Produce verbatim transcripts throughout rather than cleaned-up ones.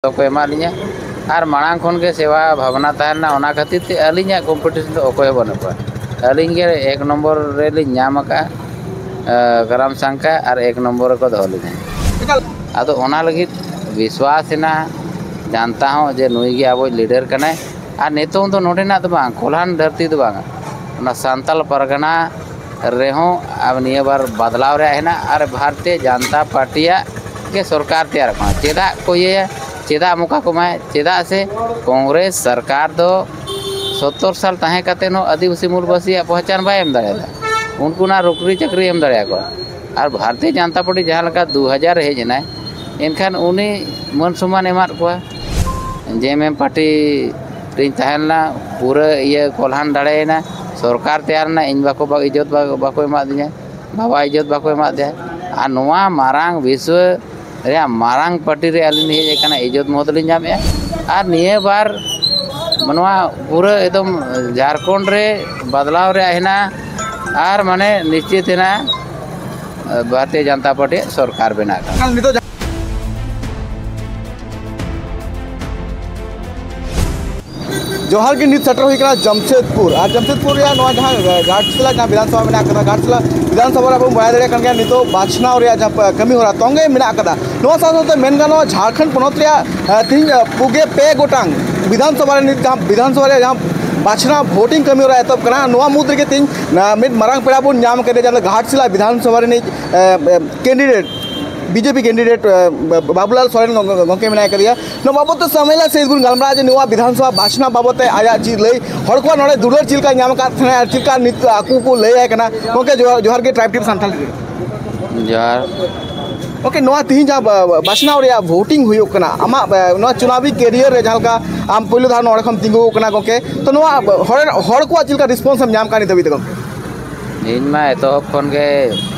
ᱫᱚᱠᱚ ᱮᱢᱟᱜ ᱞᱤᱧᱟ᱾ ᱟᱨ ᱢᱟᱲᱟᱝ ᱠᱷᱚᱱ ᱜᱮ ᱥᱮᱵᱟ ᱵᱷᱟᱵᱽᱱᱟ ᱛᱟᱦᱮᱸ ᱞᱮᱱᱟ, ᱚᱱᱟ ᱠᱷᱟᱹᱛᱤᱨ ᱛᱮ ᱟᱹᱞᱤᱧᱟᱜ ᱠᱚᱢᱯᱤᱴᱤᱥᱚᱱ ᱫᱚ ᱚᱠᱚᱭ ᱦᱚᱸ ᱵᱟᱹᱱᱩᱜ ᱠᱚᱣᱟ᱾ ᱟᱹᱞᱤᱧ ᱜᱮ ᱮᱠ ᱱᱚᱢᱵᱚᱨ ᱨᱮᱞᱤᱧ ᱧᱟᱢ ᱟᱠᱟᱫᱼᱟ, ᱜᱨᱟᱢ ᱥᱟᱝᱠᱷᱟ ᱟᱨ ᱮᱠ ᱱᱚᱢᱵᱚᱨ ᱨᱮᱠᱚ ᱫᱚᱦᱚ ᱞᱤᱧᱟ᱾ ᱟᱫᱚ ᱚᱱᱟ ᱞᱟᱹᱜᱤᱫ ᱵᱤᱥᱣᱟᱥ ᱮᱱᱟ ᱡᱟᱱᱛᱟ ᱦᱚᱸ ᱡᱮ ᱱᱩᱭ ᱜᱮ ᱟᱵᱚᱭᱤᱡ ᱞᱤᱰᱟᱨ ᱠᱟᱱᱟᱭ᱾ ᱟᱨ ᱱᱤᱛᱚᱝ ᱫᱚ ᱱᱚᱰᱮᱱᱟᱜ ᱫᱚ ᱵᱟᱝ, ᱠᱚᱞᱦᱟᱱ ᱫᱷᱟᱹᱨᱛᱤ ᱫᱚ ᱵᱟᱝ, ᱚᱱᱟ ᱥᱟᱱᱛᱟᱞ ᱯᱟᱨᱜᱟᱱᱟ ᱨᱮᱦᱚᱸ ᱟᱨ ᱱᱤᱭᱟᱹ ᱵᱟᱨ ᱵᱟᱫᱞᱟᱣ ᱨᱮᱭᱟᱜ ᱦᱮᱱᱟᱜ ᱟᱨ ᱵᱷᱟᱨᱚᱛᱤᱭᱚ ᱡᱟᱱᱛᱟ ᱯᱟᱨᱴᱤᱭᱟᱜ ᱜᱮ ᱥᱚᱨᱠᱟᱨ ᱛᱮᱭᱟᱨᱚᱜ ᱠᱟᱱᱟ᱾ ᱪᱮᱫᱟᱜ ᱠᱚ ᱤᱭᱟᱹᱭᱟ? ᱪᱮᱫᱟᱜ ᱢᱚᱠᱟ ᱠᱚ ᱮᱢᱟᱭᱟ? ᱪᱮᱫᱟᱜ ᱥᱮ ᱠᱚᱝᱜᱨᱮᱥ ᱥᱚᱨᱠᱟᱨ ᱫᱚ ᱥᱚᱛᱛᱚᱨ ᱥᱟᱞ ᱛᱟᱦᱮᱸ ᱠᱟᱛᱮ ᱦᱚᱸ ᱟᱹᱫᱤᱵᱟᱹᱥᱤ ᱢᱩᱞᱵᱟᱹᱥᱤᱭᱟᱜ ᱯᱚᱦᱪᱟᱱ ᱵᱟᱭ ᱮᱢ ᱫᱟᱲᱮᱭᱟᱫᱟ᱾ ᱩᱱᱠᱩ ᱚᱱᱟ ᱱᱚᱠᱨᱤ ᱪᱟᱹᱠᱨᱤ ᱮᱢ ᱫᱟᱲᱮᱭᱟᱠᱚᱣᱟ᱾ ᱟᱨ ᱵᱷᱟᱨᱚᱛᱤᱭᱚ ᱡᱟᱱᱛᱟ ᱯᱟᱨᱴᱤ ᱡᱟᱦᱟᱸ ᱞᱮᱠᱟ ᱫᱩ ᱦᱟᱡᱟᱨ ᱨᱮ ᱦᱮᱡ ᱮᱱᱟᱭ, ᱮᱱᱠᱷᱟᱱ ᱩᱱᱤ ᱢᱟᱹᱱ ᱥᱚᱢᱢᱟᱱ ᱮᱢᱟᱫ ᱠᱚᱣᱟ᱾ ᱡᱮ ᱮᱢ ᱮᱢ ᱯᱟᱨᱴᱤ ᱨᱤᱧ ᱛᱟᱦᱮᱸ ᱞᱮᱱᱟ, ᱯᱩᱨᱟᱹ ᱤᱭᱟᱹ ᱠᱚᱞᱦᱟᱱ ᱫᱟᱲᱮᱭᱮᱱᱟ, ᱥᱚᱨᱠᱟᱨ ᱛᱮᱭᱟᱨ ᱮᱱᱟ, ᱤᱧ ᱵᱟᱠᱚ ᱵᱟ- ᱤᱡᱽᱡᱚᱛ ᱵᱟ- ᱵᱟᱠᱚ ᱮᱢᱟᱫᱤᱧᱟ, ᱵᱟᱵᱟ ᱤᱡᱽᱡᱚᱛ ᱵᱟᱠᱚ ᱮᱢᱟᱫᱮᱭᱟ᱾ ᱟᱨ ᱱᱚᱣᱟ ᱢᱟᱨᱟᱝ ᱵᱤᱥᱣᱚ ᱨᱮᱭᱟᱜ ᱢᱟᱨᱟᱝ ᱯᱟᱨᱴᱤ ᱨᱮ ᱟᱹᱞᱤᱧ ᱞᱤᱧ ᱦᱮᱡ ᱟᱠᱟᱱᱟ, ᱤᱡᱽᱡᱚᱛ ᱢᱚᱦᱚᱛ ᱞᱤᱧ ᱧᱟᱢᱮᱜᱼᱟ᱾ ᱟᱨ ᱱᱤᱭᱟᱹ ᱵᱟᱨ ᱱᱚᱣᱟ ᱯᱩᱨᱟᱹ ᱮᱠᱫᱚᱢ ᱡᱷᱟᱲᱠᱷᱚᱸᱰ ᱨᱮ ᱵᱟᱫᱞᱟᱣ ᱨᱮᱭᱟᱜ ᱦᱮᱱᱟᱜᱼᱟ᱾ ᱟᱨ ᱢᱟᱱᱮ ᱱᱤᱥᱪᱤᱛ ᱦᱮᱱᱟᱜᱼᱟ, ᱵᱷᱟᱨᱚᱛᱤᱭᱚ ᱡᱟᱱᱛᱟ ᱯᱟᱨᱴᱤ ᱥᱚᱨᱠᱟᱨ ᱵᱮᱱᱟᱜ ᱠᱟᱱᱟ᱾ ᱱᱤᱛᱚᱜ ᱡᱚᱦᱟᱨ ᱜᱮ, ᱱᱤᱛ ᱥᱮᱴᱮᱨ ᱦᱩᱭ ᱠᱟᱱᱟ ᱡᱟᱢᱥᱮᱫᱽᱯᱩᱨ᱾ ᱟᱨ ᱡᱟᱢᱥᱮᱫᱽᱯᱩᱨ ᱨᱮᱭᱟᱜ ᱱᱚᱣᱟ ᱡᱟᱦᱟᱸ, ᱮ, ᱜᱷᱟᱴᱥᱤᱞᱟ ᱡᱟᱦᱟᱸ ᱵᱤᱫᱷᱟᱱ ᱥᱚᱵᱷᱟ ᱢᱮᱱᱟᱜ ᱟᱠᱟᱫᱟ, ᱜᱷᱟᱴᱥᱤᱞᱟ ᱵᱤᱫᱷᱟᱱ ᱥᱚᱵᱷᱟ ᱨᱮ ᱟᱵᱚ ᱵᱚᱱ ᱵᱟᱲᱟᱭ ᱫᱟᱲᱮᱭᱟᱜ ᱠᱟᱱ ᱜᱮᱭᱟ, ᱱᱤᱛᱚᱜ ᱵᱟᱪᱷᱱᱟᱣ ᱨᱮᱭᱟᱜ ᱡᱟᱦᱟᱸ ᱯ-, ᱠᱟᱹᱢᱤ ᱦᱚᱨᱟ ᱛᱚᱸᱜᱮ ᱢᱮᱱᱟᱜ ᱟᱠᱟᱫᱟ᱾ ᱱᱚᱣᱟ ᱥᱟᱶ ᱥᱟᱶᱛᱮ ᱢᱮᱱ ᱜᱟᱱᱚᱜᱼᱟ, ᱡᱷᱟᱲᱠᱷᱚᱸᱰ ᱯᱚᱱᱚᱛ ᱨᱮᱭᱟᱜ, ᱮ, ᱛᱮᱦᱮᱧ, ᱮ, ᱯᱩᱜᱮ ᱯᱮ ᱜᱚᱴᱟᱝ ᱵᱤᱫᱷᱟᱱ ᱥᱚᱵᱷᱟ ᱨᱮ ᱱᱤᱛ ᱡᱟᱦᱟᱸ ᱵᱤᱫᱷᱟᱱ ᱥᱚᱵᱷᱟ ᱨᱮᱭᱟᱜ ᱡᱟᱦᱟᱸ ᱵᱟᱪᱷᱱᱟᱣ ᱵᱷᱳᱴᱤᱝ ᱠᱟᱹᱢᱤ ᱦᱚᱨᱟ ᱮᱛᱚᱦᱚᱵ ᱠᱟᱱᱟ, ᱱᱚᱣᱟ ᱢᱩᱫᱽ ᱨᱮᱜᱮ ᱛᱮᱦᱮᱧ, ᱮ, ᱢᱤᱫ ᱢᱟᱨᱟᱝ ᱯᱮᱲᱟ ᱵᱚᱱ ᱧᱟᱢ ᱠᱮᱫᱮᱭᱟ, ᱡᱟᱦᱟᱸ ᱫᱚ ᱜᱷᱟᱴᱥᱤᱞᱟ ᱵᱤᱫᱷᱟᱱ ᱥᱚᱵᱷᱟ ᱨᱤᱱᱤᱡ, ᱮ, ᱮ, ᱠᱮᱱᱰᱤᱰᱮᱴ, ᱵᱤᱡᱮᱯᱤ ᱠᱮᱱᱰᱤᱰᱮᱴ, ᱮ, ᱵᱟ-, ᱵᱟᱵᱩᱞᱟᱞ ᱥᱚᱨᱮᱱ ᱜᱚᱝ-, ᱜᱚᱝᱠᱮ ᱢᱮᱱᱟᱭ ᱠᱟᱫᱮᱭᱟ᱾ ᱱᱚᱣᱟ ᱵᱟᱵᱚᱫ ᱛᱮ ᱥᱟᱢᱮᱞᱟ ᱥᱮ ᱵᱚᱱ ᱜᱟᱞᱢᱟᱨᱟᱜᱼᱟ ᱡᱮ ᱱᱚᱣᱟ ᱵᱤᱫᱷᱟᱱ ᱥᱚᱵᱷᱟ ᱵᱟᱪᱷᱱᱟᱣ ᱵᱟᱵᱚᱫ ᱛᱮ ᱟᱭᱟᱜ ᱪᱮᱫ ᱞᱟᱹᱭ, ᱦᱚᱲ ᱠᱚᱣᱟᱜ ᱱᱚᱰᱮ ᱫᱩᱞᱟᱹᱲ ᱪᱮᱫ ᱞᱮᱠᱟ ᱧᱟᱢ ᱟᱠᱟᱫ ᱛᱟᱦᱮᱱᱟ ᱟᱨ ᱪᱮᱫ ᱞᱮᱠᱟ ᱱᱤᱛ ᱟᱠᱚ ᱠᱚ ᱞᱟᱹᱭ ᱟᱭ ᱠᱟᱱᱟ᱾ ᱜᱚᱝᱠᱮ, ᱡᱚᱦᱟᱨ, ᱡᱚᱦᱟᱨ ᱜᱮ, ᱴᱨᱟᱭᱤᱵᱽ ᱴᱤᱵᱷᱤ ᱥᱟᱱᱛᱟᱲ ᱨᱮ᱾ ᱡᱚᱦᱟᱨ᱾ ᱜᱚᱝᱠᱮ, ᱱᱚᱣᱟ ᱛᱤᱦᱤᱧ ᱡᱟᱦᱟᱸ ᱵᱟ-, ᱵᱟ-, ᱵᱟᱪᱷᱱᱟᱣ ᱨᱮᱭᱟᱜ ᱵᱷᱳᱴᱤᱝ ᱦᱩᱭᱩᱜ ᱠᱟᱱᱟ, ᱟᱢᱟᱜ, ᱵᱟ-, ᱱᱚᱣᱟ ᱪᱩᱱᱟᱣᱤ ᱠᱮᱨᱤᱭᱟᱨ ᱨᱮ ᱡᱟᱦᱟᱸ ᱞᱮᱠᱟ ᱟᱢ ᱯᱳᱭᱞᱳ ᱫᱷᱟᱣ ᱱᱚᱰᱮ ᱠᱷᱚᱱ ᱛᱤᱸᱜᱩ ᱟᱠᱟᱱᱟ ᱜᱚᱝᱠᱮ, ᱛᱚ ᱱᱚᱣᱟ ᱦᱚᱲ, ᱦᱚᱲ ᱠᱚᱣᱟᱜ ᱪᱮᱫ ᱞᱮᱠᱟ ᱨᱮᱥᱯᱚᱱᱥ ᱮᱢ ᱧᱟᱢ ᱠᱟᱜ ᱱᱤᱛ ᱫᱷᱟᱹᱵᱤᱡ ᱛᱮ ᱜᱚᱝᱠᱮ? ᱤᱧ ᱢᱟ ᱮᱛᱚᱦᱚᱵ ᱠᱷᱚᱱ ᱜᱮ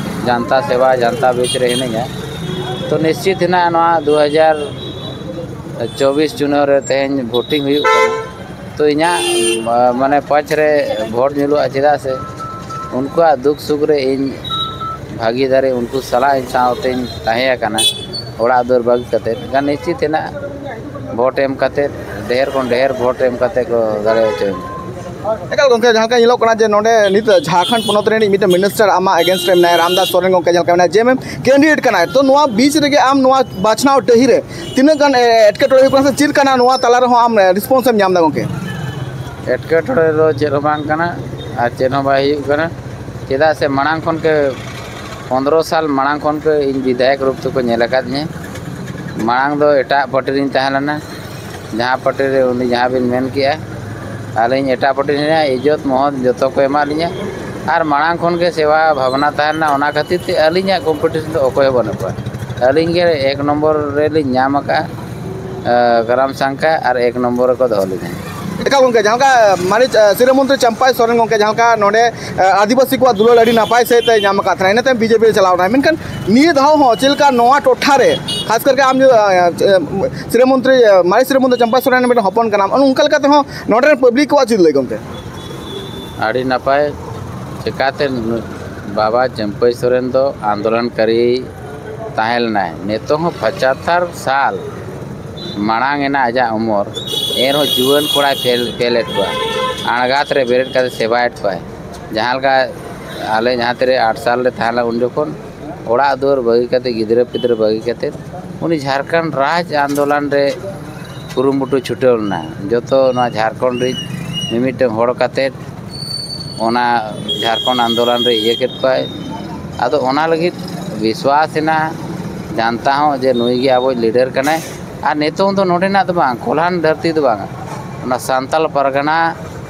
ᱡᱟᱱᱛᱟ ᱥᱮᱵᱟ, ᱡᱟᱱᱛᱟ ᱵᱤᱪ ᱨᱮ ᱦᱤᱱᱟᱹᱧᱟ᱾ ᱛᱚ ᱱᱤᱥᱪᱤᱛ ᱦᱮᱱᱟᱜᱼᱟ, ᱱᱚᱣᱟ ᱫᱩ ᱦᱟᱡᱟᱨ ᱪᱚᱵᱵᱤᱥ ᱪᱩᱱᱟᱹᱣ ᱨᱮ ᱛᱮᱦᱮᱧ ᱵᱷᱳᱴᱤᱝ ᱦᱩᱭᱩᱜ ᱠᱟᱱᱟ᱾ ᱛᱚ ᱤᱧᱟᱹᱜ, ᱢᱟ-, ᱢᱟᱱᱮ ᱯᱟᱸᱪ ᱨᱮ ᱵᱷᱳᱴ ᱧᱩᱨᱩᱜᱼᱟ, ᱪᱮᱫᱟᱜ ᱥᱮ ᱩᱱᱠᱩᱣᱟᱜ ᱫᱩᱠ ᱥᱩᱠ ᱨᱮ ᱤᱧ ᱵᱷᱟᱹᱜᱤᱫᱟᱨᱤ, ᱩᱱᱠᱩ ᱥᱟᱞᱟᱜ ᱤᱧ ᱥᱟᱶᱛᱮᱧ ᱛᱟᱦᱮᱸ ᱟᱠᱟᱱᱟ, ᱚᱲᱟᱜ ᱫᱩᱣᱟᱹᱨ ᱵᱟᱹᱜᱤ ᱠᱟᱛᱮᱫ᱾ ᱮᱱᱠᱷᱟᱱ ᱱᱤᱥᱪᱤᱛ ᱦᱮᱱᱟᱜᱼᱟ, ᱵᱷᱳᱴ ᱮᱢ ᱠᱟᱛᱮ, ᱰᱷᱮᱨ ᱠᱷᱚᱱ ᱰᱷᱮᱨ ᱵᱷᱳᱴ ᱮᱢ ᱠᱟᱛᱮ ᱠᱚ ᱫᱟᱲᱮ ᱦᱚᱪᱚᱭ ᱢᱟ᱾ ᱮᱠᱟᱞ ᱜᱚᱢᱠᱮ, ᱡᱟᱦᱟᱸ ᱞᱮᱠᱟ ᱧᱮᱞᱚᱜ ᱠᱟᱱᱟ ᱡᱮ ᱱᱚᱰᱮ ᱱᱤᱛ ᱡᱷᱟᱲᱠᱷᱚᱸᱰ ᱯᱚᱱᱚᱛ ᱨᱮᱱᱤᱡ ᱢᱤᱫᱴᱮᱱ ᱢᱤᱱᱤᱥᱴᱟᱨ ᱟᱢᱟᱜ ᱮᱜᱮᱱᱥᱴ ᱨᱮ ᱢᱮᱱᱟᱭᱟ, ᱨᱟᱢᱫᱟᱥ ᱥᱚᱨᱮᱱ ᱜᱚᱢᱠᱮ ᱡᱟᱦᱟᱸ ᱞᱮᱠᱟ ᱢᱮᱱᱟᱭᱟ, ᱡᱮ ᱟᱢᱮᱢ ᱠᱮᱱᱰᱤᱰᱮᱴ ᱠᱟᱱᱟᱭ, ᱛᱚ ᱱᱚᱣᱟ ᱵᱤᱪ ᱨᱮᱜᱮ ᱟᱢ ᱱᱚᱣᱟ ᱵᱟᱪᱷᱱᱟᱣ ᱰᱟᱹᱦᱤ ᱨᱮ ᱛᱤᱱᱟᱹᱜ ᱜᱟᱱ ᱮ, ᱮᱴᱠᱮᱴᱚᱬᱮ ᱦᱩᱭᱩᱜ ᱠᱟᱱᱟ ᱥᱮ ᱪᱮᱫ ᱞᱮᱠᱟᱱᱟᱜ ᱱᱚᱣᱟ ᱛᱟᱞᱟ ᱨᱮᱦᱚᱸ ᱟᱢ ᱨᱮᱥᱯᱚᱱᱥ ᱮᱢ ᱧᱟᱢ ᱮᱫᱟ ᱜᱚᱢᱠᱮ? ᱮᱴᱠᱮᱴᱚᱬᱮ ᱫᱚ ᱪᱮᱫ ᱦᱚᱸ ᱵᱟᱝ ᱠᱟᱱᱟ ᱟᱨ ᱪᱮᱫ ᱦᱚᱸ ᱵᱟᱭ ᱦᱩᱭᱩᱜ ᱠᱟᱱᱟ᱾ ᱪᱮᱫᱟᱜ ᱥᱮ ᱢᱟᱲᱟᱝ ᱠᱷᱚᱱ ᱜᱮ, ᱯᱚᱱᱫᱽᱨᱚ ᱥᱟᱞ ᱢᱟᱲᱟᱝ ᱠᱷᱚᱱ ᱜᱮ ᱤᱧ ᱵᱤᱫᱷᱟᱭᱚᱠ ᱨᱩᱯ ᱛᱮᱠᱚ ᱧᱮᱞ ᱟᱠᱟᱫᱤᱧᱟᱹ᱾ ᱢᱟᱲᱟᱝ ᱫᱚ ᱮᱴᱟᱜ ᱯᱟᱹᱴᱤ ᱨᱤᱧ ᱛᱟᱦᱮᱸ ᱞᱮᱱᱟ, ᱡᱟᱦᱟᱸ ᱯᱟᱹᱴᱤ ᱨᱮ ᱩᱱᱤ ᱡᱟᱦᱟᱸ ᱵᱤᱱ ᱢᱮᱱ ᱠᱮᱜᱼᱟ, ᱟᱹᱞᱤᱧ ᱮᱴᱟᱜ ᱯᱟᱹᱴᱤ ᱨᱤᱧ ᱛᱟᱦᱮᱸ ᱞᱮᱱᱟ, ᱤᱡᱽᱡᱚᱛ ᱢᱚᱦᱚᱛ ᱡᱚᱛᱚ ᱠᱚ ᱮᱢᱟᱜ ᱞᱤᱧᱟ᱾ ᱟᱨ ᱢᱟᱲᱟᱝ ᱠᱷᱚᱱ ᱜᱮ ᱥᱮᱵᱟ ᱵᱷᱟᱵᱽᱱᱟ ᱛᱟᱦᱮᱸ ᱞᱮᱱᱟ, ᱚᱱᱟ ᱠᱷᱟᱹᱛᱤᱨ ᱛᱮ ᱟᱹᱞᱤᱧᱟᱜ ᱠᱚᱢᱯᱤᱴᱤᱥᱚᱱ ᱫᱚ ᱚᱠᱚᱭ ᱦᱚᱸ ᱵᱟᱹᱱᱩᱜ ᱠᱚᱣᱟ᱾ ᱟᱹᱞᱤᱧ ᱜᱮ ᱮᱠ ᱱᱚᱢᱵᱚᱨ ᱨᱮᱞᱤᱧ ᱧᱟᱢ ᱟᱠᱟᱫᱼᱟ, ᱜᱨᱟᱢ ᱥᱟᱝᱠᱷᱟ, ᱟᱨ ᱮᱠ ᱱᱚᱢᱵᱚᱨ ᱨᱮᱠᱚ ᱫᱚᱦᱚ ᱞᱤᱧᱟ᱾ ᱮᱠᱟᱞ ᱜᱚᱢᱠᱮ, ᱡᱟᱦᱟᱸ ᱞᱮᱠᱟ ᱢᱟᱹᱱᱤᱡ, ᱮ, ᱥᱤᱨᱟᱹ ᱢᱚᱱᱛᱨᱤ ᱪᱟᱢᱯᱟᱭ ᱥᱚᱨᱮᱱ ᱜᱚᱢᱠᱮ ᱡᱟᱦᱟᱸ ᱞᱮᱠᱟ ᱱᱚᱰᱮ, ᱮ, ᱟᱹᱫᱤᱵᱟᱹᱥᱤ ᱠᱚᱣᱟᱜ ᱫᱩᱞᱟᱹᱲ ᱟᱹᱰᱤ ᱱᱟᱯᱟᱭ ᱥᱟᱹᱦᱤᱡ ᱛᱮ ᱧᱟᱢ ᱟᱠᱟᱫ ᱛᱟᱦᱮᱱᱟ, ᱤᱱᱟᱹ ᱛᱟᱭᱚᱢ ᱵᱤᱡᱮᱯᱤ ᱨᱮ ᱪᱟᱞᱟᱣ ᱮᱱᱟᱭ, ᱢᱮᱱᱠᱷᱟᱱ ᱱᱤᱭᱟᱹ ᱫᱷᱟᱣ ᱦᱚᱸ ᱪᱮᱫ ᱞᱮᱠᱟ ᱱᱚᱣᱟ ᱴᱚᱴᱷᱟ ᱨᱮ, ᱠᱷᱟᱥ ᱠᱟᱨᱠᱮ ᱟᱢ ᱡᱩᱫᱤ, ᱮ, ᱮ, ᱥᱤᱨᱟᱹ ᱢᱚᱱᱛᱨᱤ, ᱮ, ᱢᱟᱹᱱᱤᱡ ᱥᱤᱨᱟᱹ ᱢᱚᱱᱛᱨᱤ ᱪᱟᱢᱯᱟᱭ ᱥᱚᱨᱮᱱ ᱨᱮᱱ ᱢᱤᱫᱴᱮᱱ ᱦᱚᱯᱚᱱ ᱠᱟᱱᱟᱢ, ᱚᱱᱠᱟ ᱞᱮᱠᱟᱛᱮ ᱦᱚᱸ ᱱᱚᱰᱮ ᱨᱮᱱ ᱯᱟᱵᱽᱞᱤᱠ ᱠᱚᱣᱟᱜ ᱪᱮᱫ ᱞᱟᱹᱭ ᱜᱚᱢᱠᱮ? ᱟᱹᱰᱤ ᱱᱟᱯᱟᱭ᱾ ᱪᱮᱠᱟᱛᱮ ᱱᱩ-, ᱵᱟᱵᱟ ᱪᱟᱹᱢᱯᱟᱹᱭ ᱥᱚᱨᱮᱱ ᱫᱚ ᱟᱱᱫᱳᱞᱚᱱᱠᱟᱨᱤ ᱛᱟᱦᱮᱸ ᱞᱮᱱᱟᱭ᱾ ᱱᱤᱛᱚᱜ ᱦᱚᱸ ᱯᱚᱸᱪᱟᱛᱛᱳᱨ ᱥᱟᱞ ᱢᱟᱲᱟᱝ ᱮᱱᱟ ᱟᱡᱟᱜ ᱩᱢᱚᱨ, ᱮᱱᱨᱮᱦᱚᱸ ᱡᱩᱣᱟᱹᱱ ᱠᱚᱲᱟᱭ ᱯᱷᱮᱞ, ᱯᱷᱮᱞᱮᱫ ᱠᱚᱣᱟ᱾ ᱟᱬᱜᱟᱛ ᱨᱮ ᱵᱮᱨᱮᱫ ᱠᱟᱛᱮ ᱥᱮᱵᱟᱭᱮᱫ ᱠᱚᱣᱟᱭ᱾ ᱡᱟᱦᱟᱸ ᱞᱮᱠᱟ ᱟᱞᱮ ᱡᱟᱦᱟᱸ ᱛᱤᱨᱮ ᱟᱴ ᱥᱟᱞ ᱞᱮ ᱛᱟᱦᱮᱸ ᱞᱮᱱᱟ, ᱩᱱ ᱡᱚᱠᱷᱚᱱ ᱚᱲᱟᱜ ᱫᱩᱣᱟᱹᱨ ᱵᱟᱹᱜᱤ ᱠᱟᱛᱮ, ᱜᱤᱫᱽᱨᱟᱹ ᱯᱤᱫᱽᱨᱟᱹ ᱵᱟᱹᱜᱤ ᱠᱟᱛᱮ, ᱩᱱᱤ ᱡᱷᱟᱲᱠᱷᱚᱸᱰ ᱨᱟᱡᱽ ᱟᱱᱫᱳᱞᱚᱱ ᱨᱮ ᱠᱩᱨᱩᱢᱩᱴᱩ ᱪᱷᱩᱴᱟᱹᱣ ᱞᱮᱱᱟ᱾ ᱡᱚᱛᱚ ᱱᱚᱣᱟ ᱡᱷᱟᱲᱠᱷᱚᱸᱰ ᱨᱤᱡ ᱢᱤᱢᱤᱫᱴᱟᱝ ᱦᱚᱲ ᱠᱟᱛᱮ ᱚᱱᱟ ᱡᱷᱟᱲᱠᱷᱚᱸᱰ ᱟᱱᱫᱳᱞᱚᱱ ᱨᱮ ᱤᱭᱟᱹ ᱠᱮᱫ ᱠᱚᱣᱟᱭ᱾ ᱟᱫᱚ ᱚᱱᱟ ᱞᱟᱹᱜᱤᱫ ᱵᱤᱥᱣᱟᱥ ᱮᱱᱟ ᱡᱟᱱᱛᱟ ᱦᱚᱸ, ᱡᱮ ᱱᱩᱭ ᱜᱮ ᱟᱵᱚᱭᱤᱡ ᱞᱤᱰᱟᱨ ᱠᱟᱱᱟᱭ᱾ ᱟᱨ ᱱᱤᱛᱚᱝ ᱫᱚ ᱱᱚᱰᱮᱱᱟᱜ ᱫᱚ ᱵᱟᱝ, ᱠᱚᱞᱦᱟᱱ ᱫᱷᱟᱹᱨᱛᱤ ᱫᱚ ᱵᱟᱝ, ᱚᱱᱟ ᱥᱟᱱᱛᱟᱞ ᱯᱟᱨᱜᱟᱱᱟ